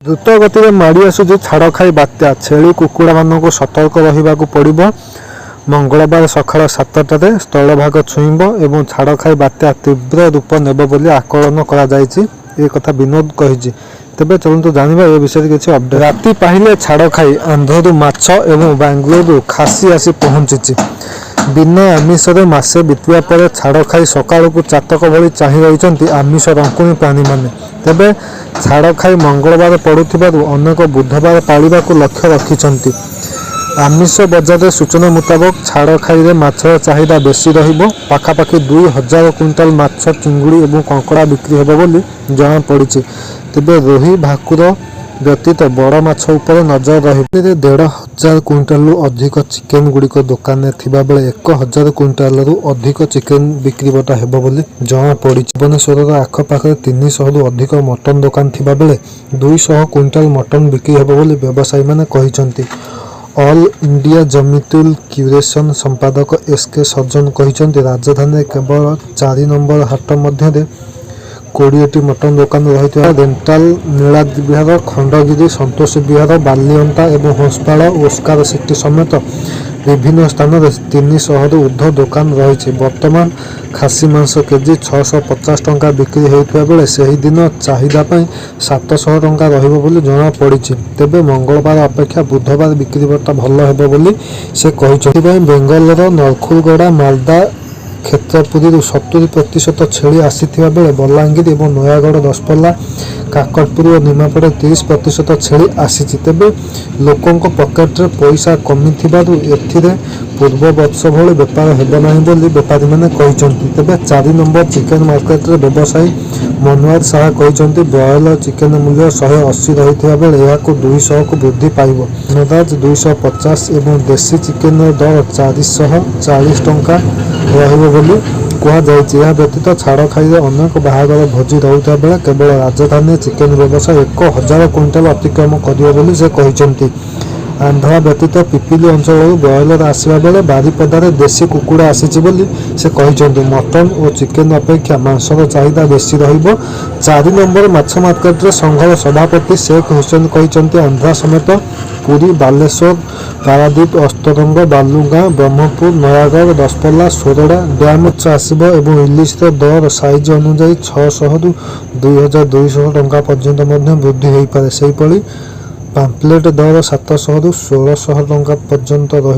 ଦ୍ରୁତ ଗତିରେ ମାଡ଼ି ଆସୁଛି ଛାଡ଼ଖାଇ ବାତ୍ୟା। ଛେଳି, କୁକୁଡ଼ାମାନଙ୍କୁ ସତର୍କ ରହିବାକୁ ପଡ଼ିବ। ମଙ୍ଗଳବାର ସକାଳ 7ଟାରେ ସ୍ଥଳଭାଗ ଛୁଇଁବ ଏବଂ ଛାଡ଼ଖାଇ ବାତ୍ୟା ତୀବ୍ର ରୂପ ନେବ ବୋଲି ଆକଳନ କରାଯାଇଛି। ଏ କଥା ବିନୋଦ କହିଛି। ତେବେ ଚାଲନ୍ତୁ ଜାଣିବା ଏ ବିଷୟରେ କିଛି ଅପଡେଟ୍। ରାତି ପାହିଲେ ଛାଡ଼ଖାଇ। ଆନ୍ଧ୍ରରୁ ମାଛ ଏବଂ ବାଙ୍ଗାଲୋରରୁ ଖାସି ଆସି ପହଞ୍ଚିଛି। ବିନା ଆମିଷରେ ମାସେ ବିତିବା ପରେ ଛାଡ଼ଖାଇ ସକାଳକୁ ଚାତକ ଭଳି ଚାହିଁ ରହିଛନ୍ତି ଆମିଷ ରଙ୍କୁଣୀ ପ୍ରାଣୀମାନେ। ତେବେ ଛାଡ଼ଖାଇ ମଙ୍ଗଳବାର ପଡ଼ୁଥିବାରୁ ଅନେକ ବୁଧବାର ପାଳିବାକୁ ଲକ୍ଷ୍ୟ ରଖିଛନ୍ତି। ଆମିଷ ବଜାରରେ ସୂଚନା ମୁତାବକ, ଛାଡ଼ଖାଇରେ ମାଛର ଚାହିଦା ବେଶି ରହିବ। ପାଖାପାଖି 2000 କୁଇଣ୍ଟାଲ ମାଛ, ଚିଙ୍ଗୁଡ଼ି ଏବଂ କଙ୍କଡ଼ା ବିକ୍ରି ହେବ ବୋଲି ଜଣାପଡ଼ିଛି। ତେବେ ରୋହି, ଭାକୁର ବ୍ୟତୀତ ବଡ଼ ମାଛ ଉପରେ ନଜର ରହିବ। ଏଥିରେ 1500 କୁଇଣ୍ଟାଲରୁ ଅଧିକ ଚିକେନ ଗୁଡ଼ିକ ଦୋକାନରେ ଥିବା ବେଳେ 1000 କୁଇଣ୍ଟାଲରୁ ଅଧିକ ଚିକେନ ବିକ୍ରିବଟା ହେବ ବୋଲି ଜଣାପଡ଼ିଛି। ଭୁବନେଶ୍ୱରର ଆଖପାଖରେ 300ରୁ ଅଧିକ ମଟନ ଦୋକାନ ଥିବା ବେଳେ 200 କୁଇଣ୍ଟାଲ ମଟନ ବିକ୍ରି ହେବ ବୋଲି ବ୍ୟବସାୟୀମାନେ କହିଛନ୍ତି। ଅଲ୍ ଇଣ୍ଡିଆ ଜମିୟତୁଲ କ୍ୟୁରେସନ ସମ୍ପାଦକ ଏସ୍ କେ ସଜ୍ଜନ କହିଛନ୍ତି, ରାଜଧାନୀରେ କେବଳ 4 ନମ୍ବର ହାଟ ମଧ୍ୟରେ 20ଟି ମଟନ ଦୋକାନ ରହିଥିବା ରେଣ୍ଟାଲ, ନୀଳାଦ୍ରିବିହାର, ଖଣ୍ଡଗିରି, ସନ୍ତୋଷ ବିହାର, ବାଲିଅନ୍ତା ଏବଂ ହଂସପାଳ, ଓସ୍କାର ସିଟି ସମେତ ବିଭିନ୍ନ ସ୍ଥାନରେ 300ରୁ ଉର୍ଦ୍ଧ୍ୱ ଦୋକାନ ରହିଛି। ବର୍ତ୍ତମାନ ଖାସି ମାଂସ କେଜି 650 ଟଙ୍କା ବିକ୍ରି ହେଉଥିବା ବେଳେ ସେହିଦିନ ଚାହିଦା ପାଇଁ 700 ଟଙ୍କା ରହିବ ବୋଲି ଜଣାପଡ଼ିଛି। ତେବେ ମଙ୍ଗଳବାର ଅପେକ୍ଷା ବୁଧବାର ବିକ୍ରିବଟା ଭଲ ହେବ ବୋଲି ସେ କହିଛନ୍ତି। ଏଥିପାଇଁ ବେଙ୍ଗଲର ନରଖୁଲଗଡ଼ା, ମାଲଦା, କ୍ଷେତ୍ରପୁରୀରୁ 70% ଛେଳି ଆସିଥିବା ବେଳେ ବଲାଙ୍ଗୀର ଏବଂ ନୟାଗଡ଼, ଦଶପଲ୍ଲା, କାକଟପୁର ଓ ନିମାପଡ଼ାରୁ 30% ଛେଳି ଆସିଛି। ତେବେ ଲୋକଙ୍କ ପକେଟରେ ପଇସା କମିଥିବାରୁ ଏଥିରେ ପୂର୍ବ ବର୍ଷ ଭଳି ବେପାର ହେବ ନାହିଁ ବୋଲି ବେପାରୀମାନେ କହିଛନ୍ତି। ତେବେ 4 ନମ୍ବର ଚିକେନ ମାର୍କେଟରେ ବ୍ୟବସାୟୀ ମନୋହର ସାହା କହିଛନ୍ତି, ବ୍ରଏଲର ଚିକେନ ମୂଲ୍ୟ 180 ରହିଥିବା ବେଳେ ଏହାକୁ 200କୁ ବୃଦ୍ଧି ପାଇବ। ବନରାଜ 250 ଏବଂ ଦେଶୀ ଚିକେନର ଦର 440 ଟଙ୍କା ରହିବ ବୋଲି କୁହାଯାଇଛି। ଏହା ବ୍ୟତୀତ ଛାଡ଼ଖାଇରେ ଅନେକ ବାହାଘର ଭୋଜି ରହୁଥିବା ବେଳେ କେବଳ ରାଜଧାନୀରେ ଚିକେନ ବ୍ୟବସାୟ 1000 କୁଇଣ୍ଟାଲ ଅତିକ୍ରମ କରିବ ବୋଲି ସେ କହିଛନ୍ତି। ଆନ୍ଧ୍ର ବ୍ୟତୀତ ପିପିଲି ଅଞ୍ଚଳରୁ ବ୍ରଏଲର ଆସିବା ବେଳେ ବାରିପଦାରେ ଦେଶୀ କୁକୁଡ଼ା ଆସିଛି ବୋଲି ସେ କହିଛନ୍ତି। ମଟନ ଓ ଚିକେନ ଅପେକ୍ଷା ମାଂସର ଚାହିଦା ବେଶି ରହିବ। 4 ନମ୍ବର ମାଛ ମାର୍କେଟରେ ସଂଘର ସଭାପତି ଶେଖ ହୁସେନ କହିଛନ୍ତି, ଆନ୍ଧ୍ର ସମେତ ପୁରୀ, ବାଲେଶ୍ୱର, ପାରାଦୀପ, ଅସ୍ତରଙ୍ଗ, ବାଲୁଗାଁ, ବ୍ରହ୍ମପୁର, ନୟାଗଡ଼, ଦଶପଲ୍ଲା, ସୋରଡ଼ା ଡ୍ୟାମ ମାଛ ଆସିବ ଏବଂ ଇଲିଶର ଦର ସାଇଜ ଅନୁଯାୟୀ 600ରୁ 2200 ଟଙ୍କା ପର୍ଯ୍ୟନ୍ତ ମଧ୍ୟ ବୃଦ୍ଧି ହୋଇପାରେ। ସେହିଭଳି ପାମ୍ପଲେଟ ଦର 700ରୁ 1600 ଟଙ୍କା ପର୍ଯ୍ୟନ୍ତ ରହିବ।